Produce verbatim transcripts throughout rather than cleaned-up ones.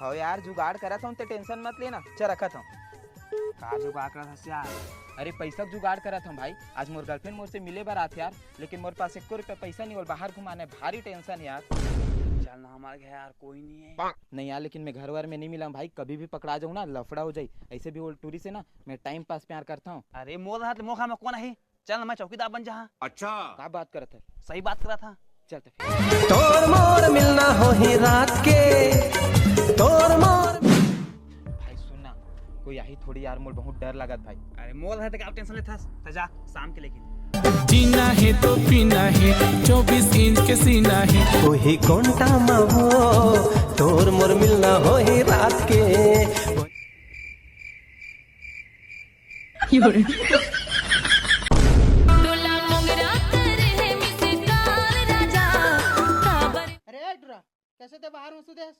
अउ यार, जुगाड़ करत हूँ, ते टेंशन मत लेना। चल, रखत हूँ। का जुगाड़ करत हस यार? अरे, पैसा के जुगाड़ करत हूँ भाई। आज मोर गर्लफ्रेंड मोर से मिले बर आत यार, लेकिन मोर पास एको रुपया पैसा नहीं, और बाहर घुमाने भारी टेंशन यार। चल ना हमारे घर यार, कोई नहीं है। नहीं यार, लेकिन मैं घर वर में नहीं मिला भाई, कभी भी पकड़ा जाऊँ ना, लफड़ा हो जाई। ऐसे भी वो टूरी से ना मैं टाइम पास प्यार करता हूँ। अरे मोर हाथ मोखा में कौन है? चल ना, मैं चौकीदार बन जा। अच्छा। का बात करत है? सही बात करत था। चल तो फिर। तोर मोर मिलना होही रात के, तोर मोर। भाई सुन ना, कोई आही थोड़ी यार, मोर बहुत डर लगत भाई। अरे मोर है तो का टेंशन लेथस? तो जा, शाम के लेकिन। जीना है तो पीना है, चौबीस इंच के सीना है। वही कोंटा मा वो, तोर मोर मिलना होही रात के। तोला मोंगरा करे हे मिस कॉल राजा, काबर अरे ए टुरा, कैसे ते बाहर में सुतेस?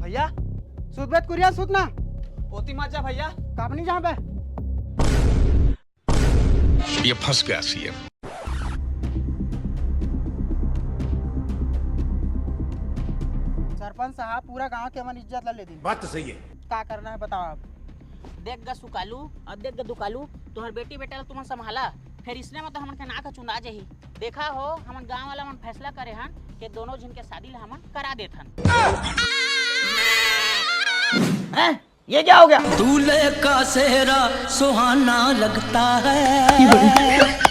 भैया, सुत बे त कुरिया सुत ना। ओती मत जा भैया। कापनी जहाँ पे। ये फंस गया सीएम। सरपंच साहब, पूरा गांव के हमन इज्जत ला ले दिन। बात तो सही है। का करना है बताओ आप। देख ग सुकालू और देख ग दुकालू, तुहर बेटी बेटा ला तुमन संभाला, फिर इसने में तो हमन के नाक चुंदा जाही। देखा हो, हमन गांव वाला मन फैसला करे हन कि दोनों झन के शादी ला हमन करा देथन। हैं? ये क्या हो गया? दूल्हे का सेहरा सुहाना लगता है।